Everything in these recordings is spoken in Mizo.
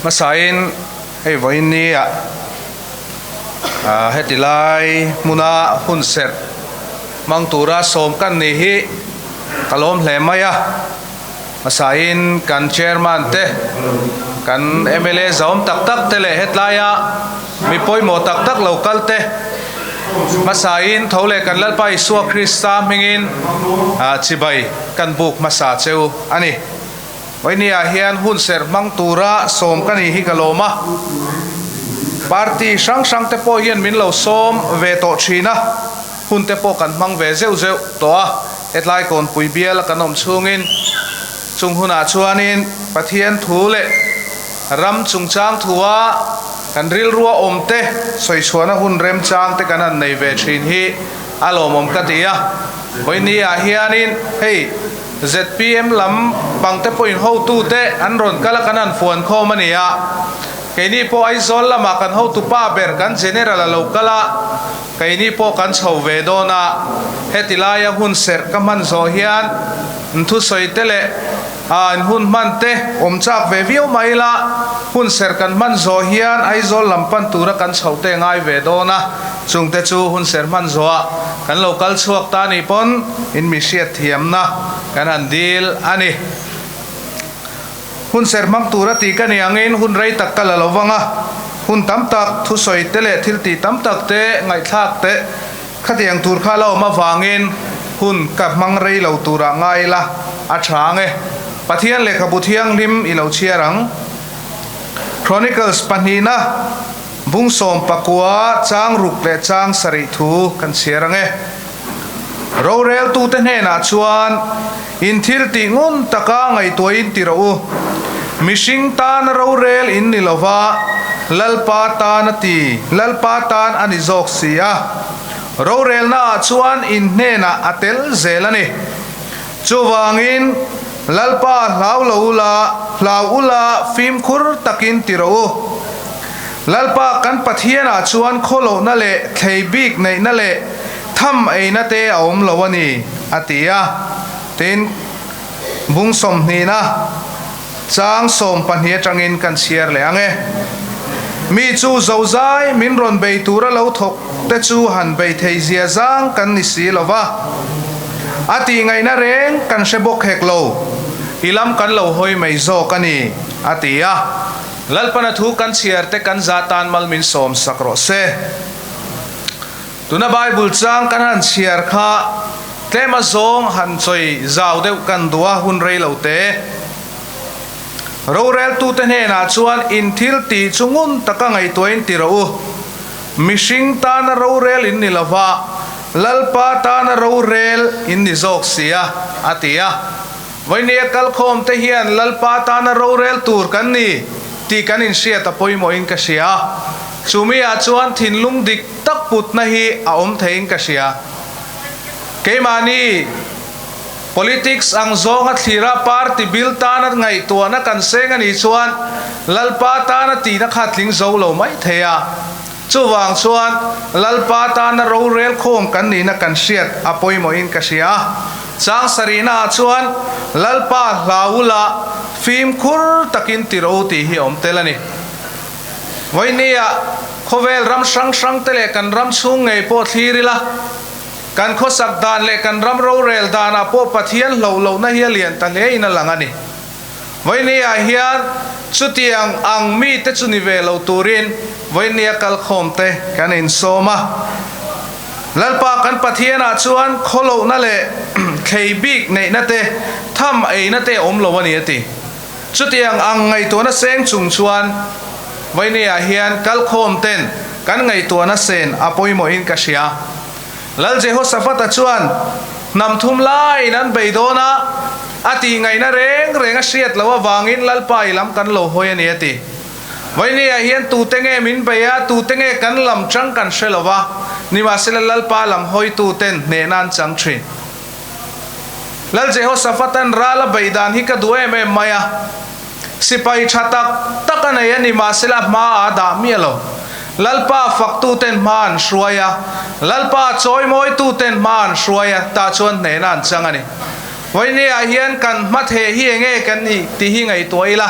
Hmasain hei vawiin nia heti lai hmuna hun serh hmang tura sawm kan nih hi ka lawm hle mai a. Hmasain kan Chairman te, kan mla zahawm tak tak te leh hetlaia mi pawimawh tak tak lo kal te, hmasain tho leh kan Lalpa Isua Krista hmingin chibai kan buk hmasa cheu a ni. Vawinia hian hun serh hmang tura sawm ka nih hi ka lawm a, party hrang hrang te pawh hian min lo sawm ve tawh thin a, hun te pawh kan hmang ve zeuh zeuh tawh a, hetlai kawnpui biala kan awm chhungin chung hunah chuanin Pathian thu leh ram chungchang thua kan rilrua awm te sawichhuahna hun remchang te kan han nei ve thin hi a lawmawm ka ti a, vawinia hianin hei ZPM lam pangte pawhin hotute an rawn kal a, kan han fuan khawm a ni a. Keini pawh Aizawl lamah kan hotu pa ber kan General a lo kal a, keini pawh kan chho ve dawn a. Heti laia hun serh ka hman zawh hian nthusawi te leh in hun hman te awm chak ve viau mai ila, hun serh kan hman zawh hian Aizawl lam pan tura kan chhoh te ngai ve dawn a. Chungte chu hun serh hman zawhah kan lo kal chhuak ta nih pawn in mi hriat thiamna kan han dil a ni. Hun serh hmang tura tih ka nih angin hun rei tak ka la lo vang a, hun tam tak thusawi te leh thil tih tam tak te ngaihthlak te khatiang tur kha la awm avangin hun ka hmang rei lo turah ngai ila a tha ang e. Pathian lehkhabu thianghlim i lo chhiar ang. Chronicles pahnihna. Bung 19 chang ruk leh chang sarih thu kan chhiar ang e. Roreltute hnenah chuan in thil tih ngun taka ngaihtuahin ti rawh u. Mihring tana rorel in ni lova, Lalpa tan a ti, Lalpa tan a ni zawk si a. Rorelnaah chuan in hnenah a tel zel a ni. Chuvangin, Lalpa hlau lo ula, hlau ula, fimkhur takin ti rawh u. Lalpa kan Pathianah chuan khawlohna leh thlei bik neihna leh tham eina te a awm lo a ni, a ti a. Tin, bung sawmhnihna chang 12 atangin kan chhiar leh ang e. Mi chu zozai min rawn bei tura lo thawk te chu han bei thei zia zang kan ni si lo va, a tih ngaihna reng kan hre bawk hek lo, i lam kan lo hawi mai zawk a ni, a ti a. Lalpana thu kan chhiar te kan za tan mal min sawm sak rawh se. Tuna Bible chang kan han chhiar kha tlem a zawng han chawi zau deuh kan duh a, hun rei lo te. Roreltute hnenah chuan in thil tih chu ngun taka ngaihtuahin ti rawh u. Mihring tana rorel in ni lova, Lalpa tana rorel in ni zawk si a, a ti a. Vawinia kalkhawm te hian Lalpa tana rorel tur kan ni tih kan inhriat a pawimawhin ka hria. Chumi-ah chuan thinlung dik tak putna hi a awm theiin ka hria. Keimahni politics ang zawnga thlira party bil tana ngaihtuahna kan seng a nih chuan Lalpa tana tihna kha tling zo lo mai thei a. Chuvang chuan Lalpa tana rorel khawm kan nihna kan hriat a pawimawhin ka hria. Chang sarihnaah chuan Lalpa hlau ula fimkhur takin ti ro tih hi a awm tel a ni. Vawinia khawvel ram hrang hrang te leh kan ram chhung ngei pawh thlir ila, kan khawsak dan leh kan ram rorel danah pawh Pathian hloh lohna hi a lian ta hle in a lang a ni. Vawinia hian chutiang ang mite chu ni ve lo turin vawinia kalkhawm te kan insawm a. Lalpa kan Pathianah chuan khawlohna leh thlei bik neihna te, tham eina te a awm lo a ni a ti. Chutiang ang ngaihtuahna seng chung chuan Vawinia hian kalkhawm ten kan ngaihtuahna sen a pawimawhin ka hria. Lal Jehoshaphat-a chuan hnam thum laiin an bei dawn a, a tih ngaihna reng reng a hriat loh avangin Lalpa i lam kan lo hawi a ni a ti. Vawinia hian tute nge min bei a, tute nge kan lam chang kan hre lo va, nimahsela Lalpa lam hawitu ten hnehna an chang thin. Lal Jehoshaphat-a'n ral a beih dan hi ka duh em em mai a, sipai tha tak tak a nei a ni, mahsela a hma a dah miah lo. Lalpa faktu ten hma an hruai a, Lalpa chawimawitu ten hma an hruai a, tah chuan hnehna an chang a ni. Vawinia hian kan hmatheh hi enge kan nih tih hi ngaihtuah ila,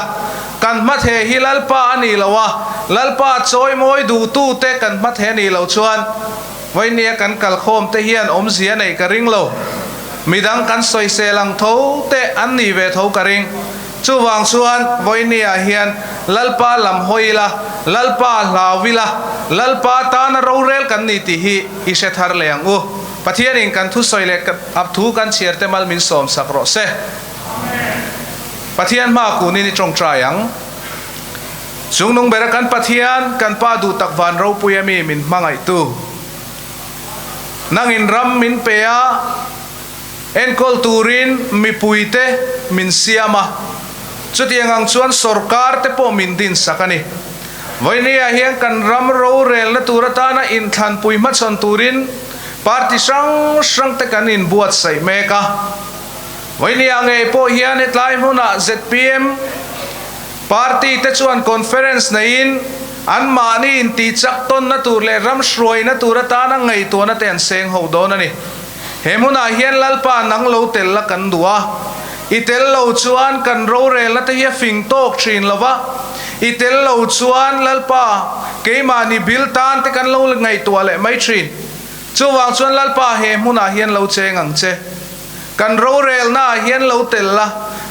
kan hmatheh hi Lalpa a nih loh a, Lalpa chawimawi duhtute kan hmatheh a nih loh chuan vawinia kan kalkhawm te hian awmzia neih ka ring lo. Midang kan sawisel ang tho te an nih ve tho ka ring. Chuvang chuan vawinia hian Lalpa lam hawi ila, Lalpa hlau ila, Lalpa tana rorel kan ni tih hi i hre thar leh ang u. Pathianin kan thusawi leh a thu kan chhiar te mal min sawm sak rawh se. Pathian hma kunin i tawngtai ang. Chungnung bera kan Pathian, kan Pa duh tak van ropui a mi min hmangaihtu. Nangin ram min pe a, enkawl turin mipuite min siam a, chutiang ang chuan sorkar te pawh min din sak a ni. Vawinia hian kan ram rorelna tur atana inthlanpui hmachhawn turin party hrang hrang te kan inbuatsaih mek a. Vawinia ngei pawh hian hetlai hmunah zpm party te chuan conference neiin anmahni intihchak tawnna tur leh ram hruaina tur atana ngaihtuahna te an seng ho dawn a ni. He hmunah hian Lalpa nang lo tel la kan duh a, i tel lo chuan kan rorelna te hi a fing tawk thin lo va, i tel lo chuan Lalpa keimahni bil tan te kan lo ngaihtuah leh mai thin. Chuvang chuan Lalpa he hmunah hian lo cheng ang che. Kan rorelna ah hian lo tel la,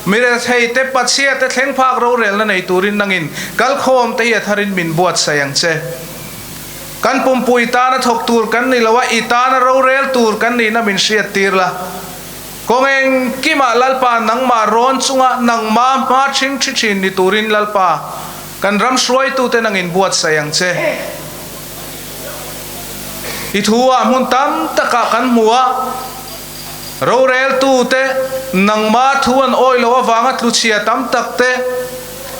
mirethei te, pachhia te thleng phak rorelna nei turin nangin kalkhawm te hi a tharin min buatsaih ang che. Kan pumpui tana thawk tur kan ni lo a, i tana rorel tur kan nihna min hriat tir la. Kawng engkimah Lalpa nangmah rawn chunga nangma hma ṭhing ṭhi ṭhin ni turin Lalpa kan ram hruaitute nangin buatsaih ang che. I thu ah hmun tam takah kan hmu a, roreltute nangma thu an awih loh avanga tluchhia tam takte,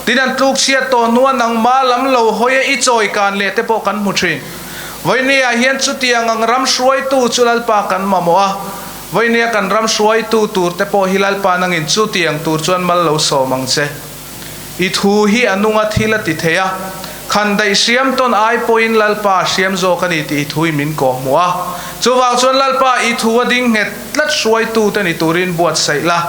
Tin an tluk chhiat tawh hnua nangma lam lo hawi a i chawi kan leh te pawh kan hmu thin. Vawinia hian chutiang ang ram hruaitu chu Lalpa kan mamawh a, vawinia kan ram hruaitu tur te pawh hi Lalpa nangin chutiang tur chuan mal lo sawm ang che. I thu hi a nunga thil a ti thei a, khan daih hriam tawn ai pawhin Lalpa hriam zawk a ni tih i thu in min kawhhmuh a. Chuvang chuan Lalpa i thu a ding nghet tlat hruaitu te ni turin buatsaih la.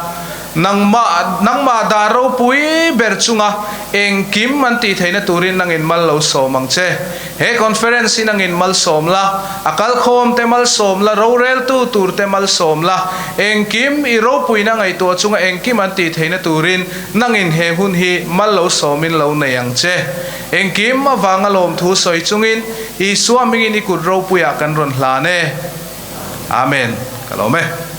Nangmah, nangmah dah ropui ber chunga engkim an tih theihna turin nangin mal lo sawm ang che. He conference hi nangin mal sawm la, a kalkhawm te mal sawm la, roreltu tur te mal sawm la, engkim i ropuina ngaihtuah chunga engkim an tih theihna turin nangin he hun hi mal lo sawmin lo nei ang che. Engkim avanga lawmthu sawi chungin Isua hmingin i kut ropuiah kan rawn hlan e. Amen. Ka lawm e.